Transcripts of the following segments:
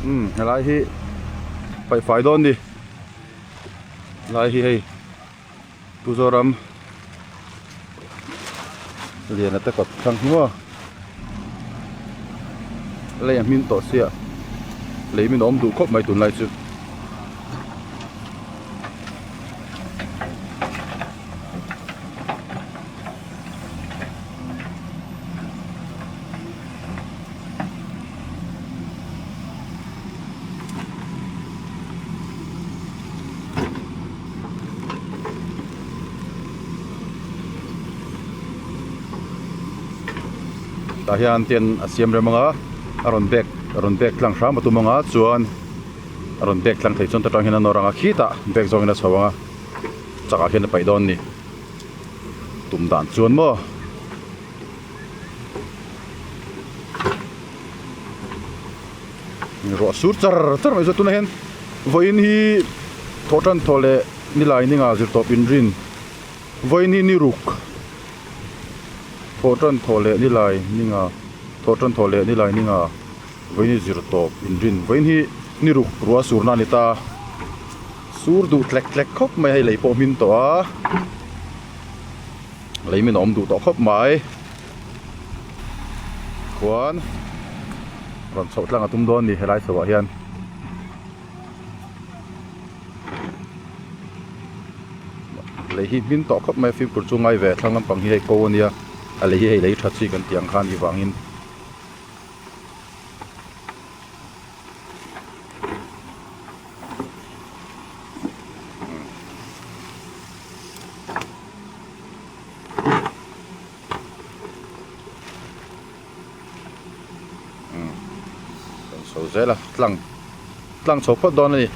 Umm helai hi paihfai dawn ni helai hi hei Pu Zoram Liana te kawt thlang hi maw lei a hmin tawh sia lei min awm duh khawp mai tunlai chu. Tah hian ten a siam rem anga a rawn bag a rawn bag tlang hram a tum anga chuan a rawn bag tlang thei chuan ta tang hian a nawr anga khitah bag zawngin a chho anga chakah hian a paih dawn a ni tum dan chuan maw. Ruah sur char char mai chu tunah hian vawiin hi thawh tan thawh leh nilai ninga zir tawp inrin vawiin hi ni ruk thawh tan thawh leh nilai ninga thawh tan thawh leh nilai ninga vawiin hi zir tawp inrin vawiin hi ni ruk ruah sur na a ni ta sur duh tlek tlek khawp mai a hei lei pawh a hmin tawh a lei min a awm duh tawh khawp mai. Khuan rawn chhoh tlang a tum dawn a ni helai chhoh ah hian lei hi hmin tawh khawp mai a fimkhur chu ngai ve thlang lampang hi hei ko ania a lei hi hei lei tha chi kan tih ang khan i vangin. Kan chho zel a tlang tlang chho phawt dawn a ni.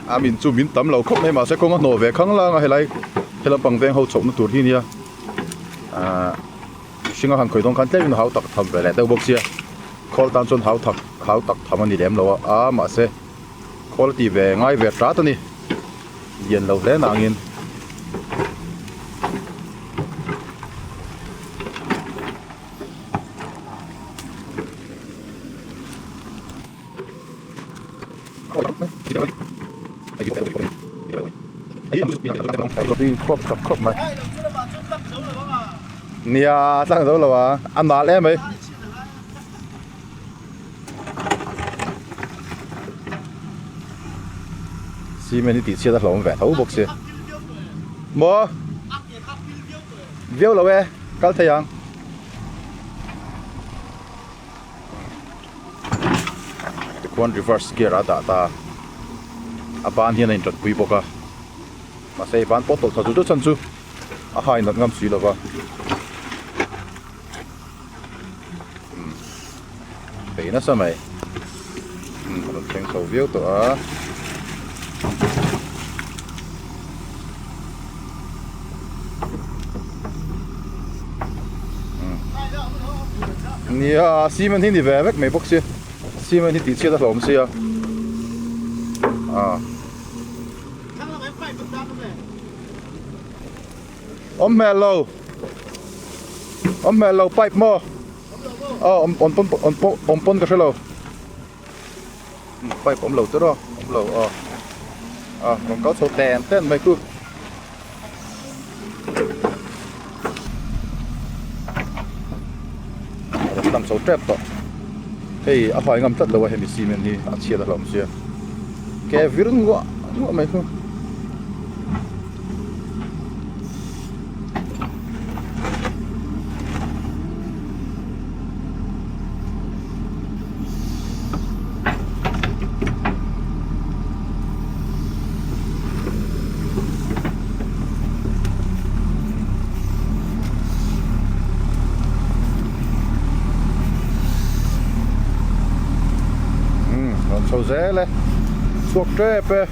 A min chu min tam lo khawp mai mahse kawng a hnawh ve khang lang a helai helam pang veng ho chhohna tur hi nia ahh mihring a han khawih dawn khan tlem in a hau tak tham ve leh deuh bawk sia khawl tan chuan hau tak hau tak tham a ni lem lo a a mahse khawl a ti ve ngai ve hrat a ni lian lo hle nangin. Khawp tak khawp mai nia tlang zo lo a a nal em mai cement hi tih chhiat a hlauhawm ve tho bawk sia maw viau lo e kal thei ang. Tikhuan reverse gear a dah ta a ban hian a intawt pui bawk a mahse hei ban pawh tawlh tha chu chu chhan chu a ha inawt ngam si lova umm bei nasa mai umm a rawn thleng chho viau tawh a. Nia cement hi ni ve vek mai bawk sia cement hi tih chhiat a hlawm sia ah awm hmel lo awm hmel lo pipe maw aw awm awm pawn awm pawn awm pawn ka hre lo. Pipe awm lo te rawh awm lo aw a rawn kal chho ten ten mai chu a rawn tlang chho tep tawh hei a fai ngam tlat lo a hemi cement hi a chhiat a hlauhawm sia ke vir nguah nguah mai chu. Rawn chho zel e chhuak tep e.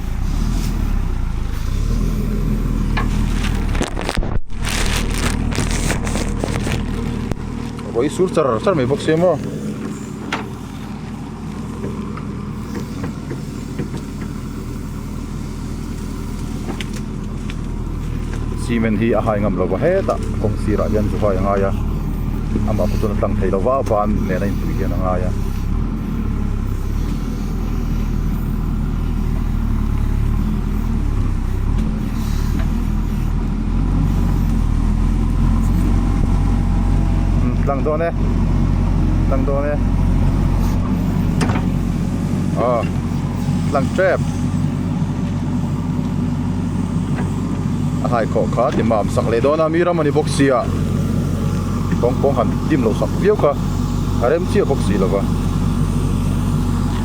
Vawi sur char char mai bawk sia maw. Cement hi a hai ngam lova hetah kawng sirah hian zu hai a ngai a amah pawh chuan a tlang thei lova van nen a inpui hian a ngai a. Tlang dawn e tlang dawn e aw tlang tep a hai khawh kha ti mam sak leh dawn a mi ram a ni bawk sia kawng pawng han dim loh sak viau kha a rem chiah bawk si lova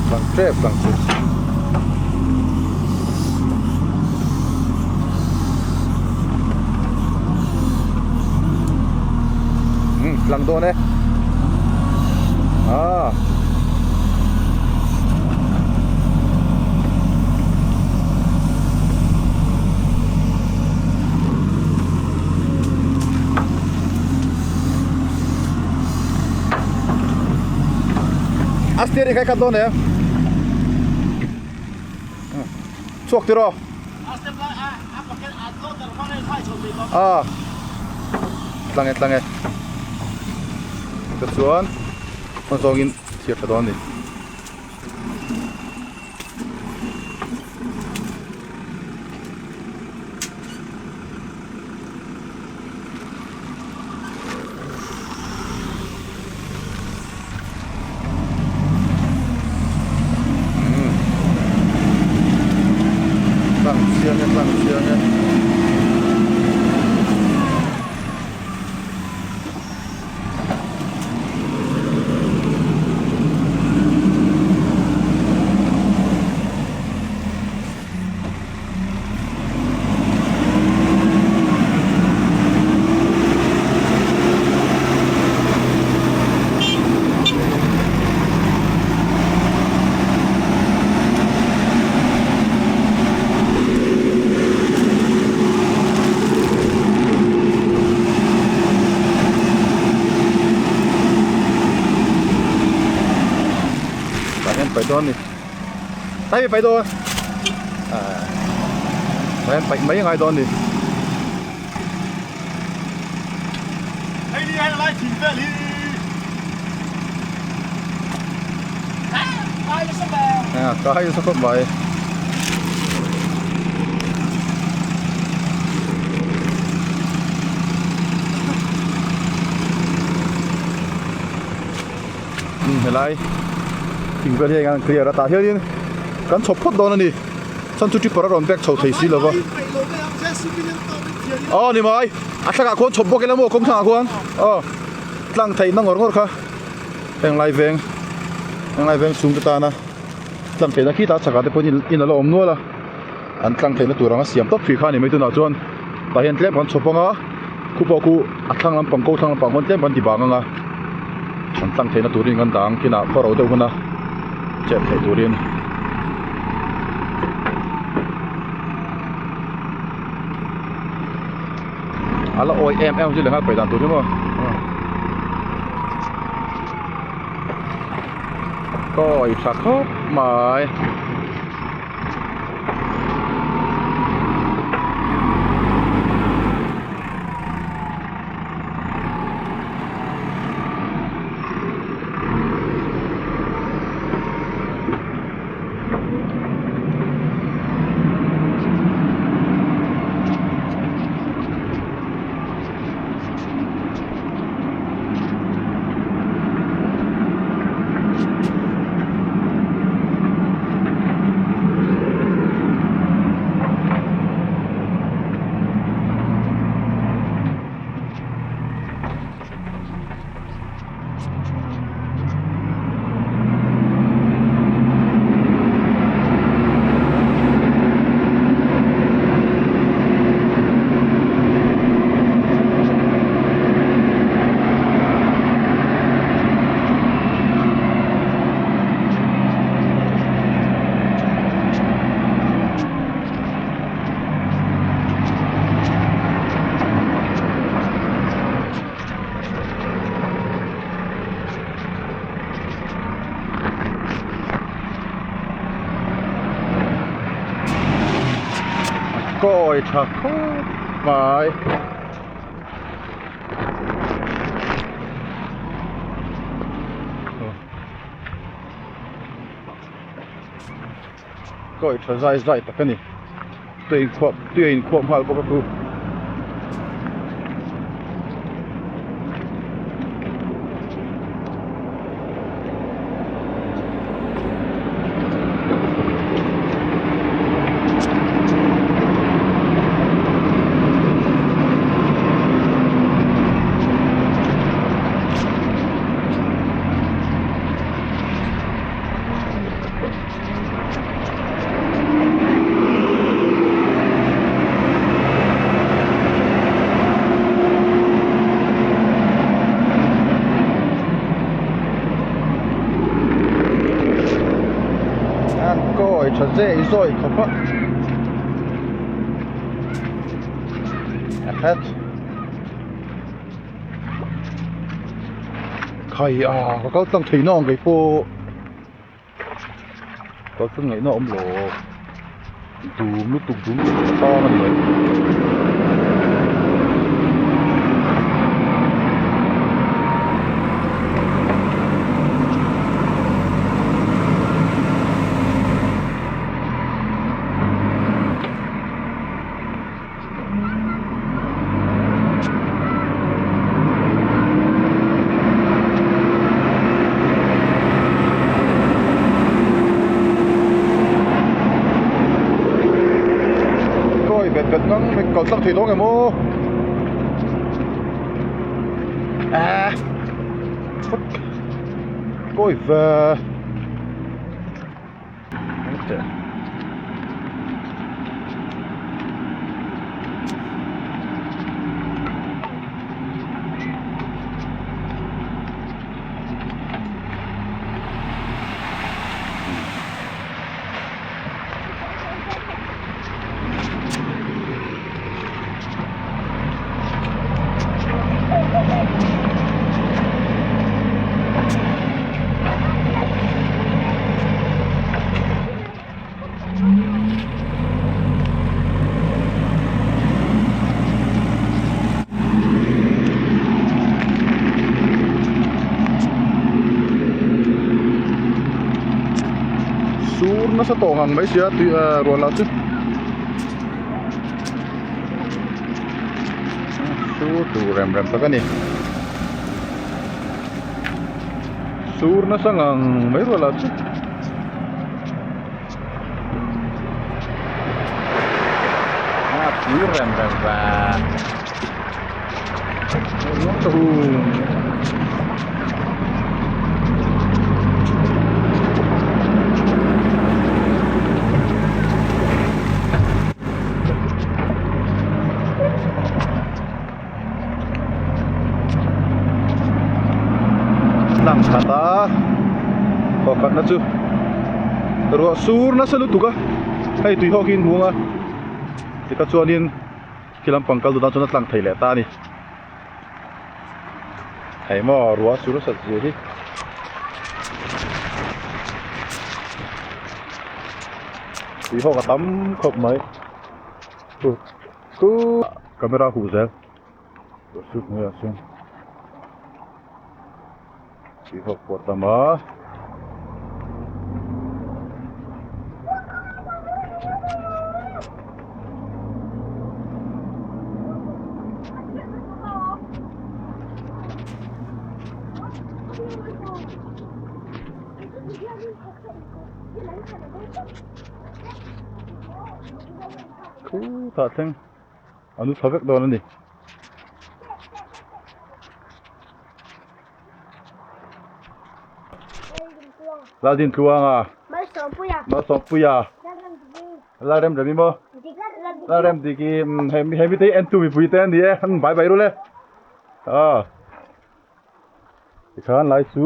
tlang tep tlang chu. Tlang dawn e ah a steering kha i khat dawn em chhuak tiraw a tlang e tlang e tichuan hma zawngin thir tha dawn a ni. Tlang chiang e tlang chiang e. Tah hian paih dawn a ni. Tlai paih dawn ah tlai an paih mai a ngai dawn a ni. Hei ni hei lai thing vel hi kai nasa mai. À kai nasa khawp mai. Helai thing vel hi a inang clear a tah hianin kan chhawp phawt dawn a ni chhan chu tipper a rawn back chho thei si lova aw ni mai a thlakah khuan chhawp bawk ila maw kawng thlangah khuan aw tlang theihna ngawr ngawr kha heng lai veng heng lai veng chhungte tana tlang theihna khi tah chhakah te pawhin in a la awm nual a an tlang theihna tur anga siam tawp hrih kha a ni mai tunah chuan tah hian tlem kan chhawp anga khu pawh khu a thlang lampang ko thlang lampang khuan tlem kan ti bang anga an tlang theihna turin kan dang kinah khaw ro deuh huna chet theih turin a la awi em em chu leh nghal paih dan tur hi maw kawi tha khawp mai. Kawi tha khawp. mai. Kawi tha zai zai tak a ni tui a inkhuap tui a inkhuap nghal bawk a chu. An kawi tha zeh zawih khawp a a hat khai a ka kal tlang thei nawng kei pawh. Kal chu ngaihna awm lo dum lutuk dum lutuk tlang a ni mai. Kawi bet bet ngang mai kal tlang thei dawn em aw ah fuck kawi ve. Sur nasa tawh ngang mai sia tui ah ruah lah chu sur tur rem rem tak a ni sur nasa ngang mai ruah lah chu. A pui rem rem va Tlang khat a khaw khatna chu ruah sur nasa lutuk a hei tui ho khi in hung a tikha chuanin khi lampang kal duh tan chuan a tlang thei leh ta a ni hei maw ruah sur nasat zia hi. Tui ho ka tam khawp mai. Chu camera huh zel suit hnuaiah chuan tih ho pawh a tam a. Khutah thleng a nu tha vek dawn a ni. Laldintluanga Malsawmpuia Lalremremi maw Lalremdiki hemi hemi te hi entu mipui te a ni e an bai bai rul e aw tikhan lai chu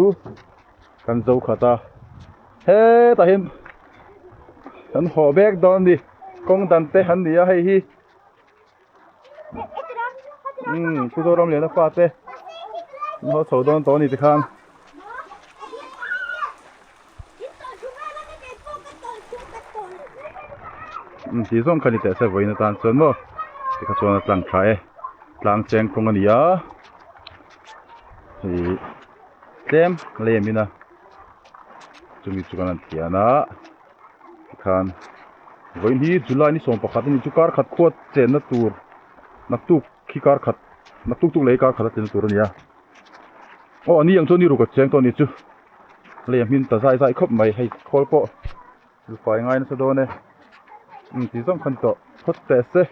kan zo khat a hetah hian kan haw vek dawn a ni kawng dan te an ni a hei hi umm Pu Zoramliana fate an haw chho dawn tawh a ni tikhan. Umm tih zawng kha ni teh se vawiin atan chuan maw. Tikha chuan a tlang tha e tlang cheng kawng a ni a ih tlem lem in a chumi chu kan han thian a tikhan vawiin hi July ni 11 a ni chu kar khat khuat chenna tur naktuk khi kar khat naktuk tuk leh hi kar khat a chenna tur a ni a aw a ni ang chuan ni ruk a cheng tawh a ni chu lei a hmin ta zai zai khawp mai hei khawl pawh. Lufai ngai nasa dawn e. Umm ti zawng khan tawh phawt teh se.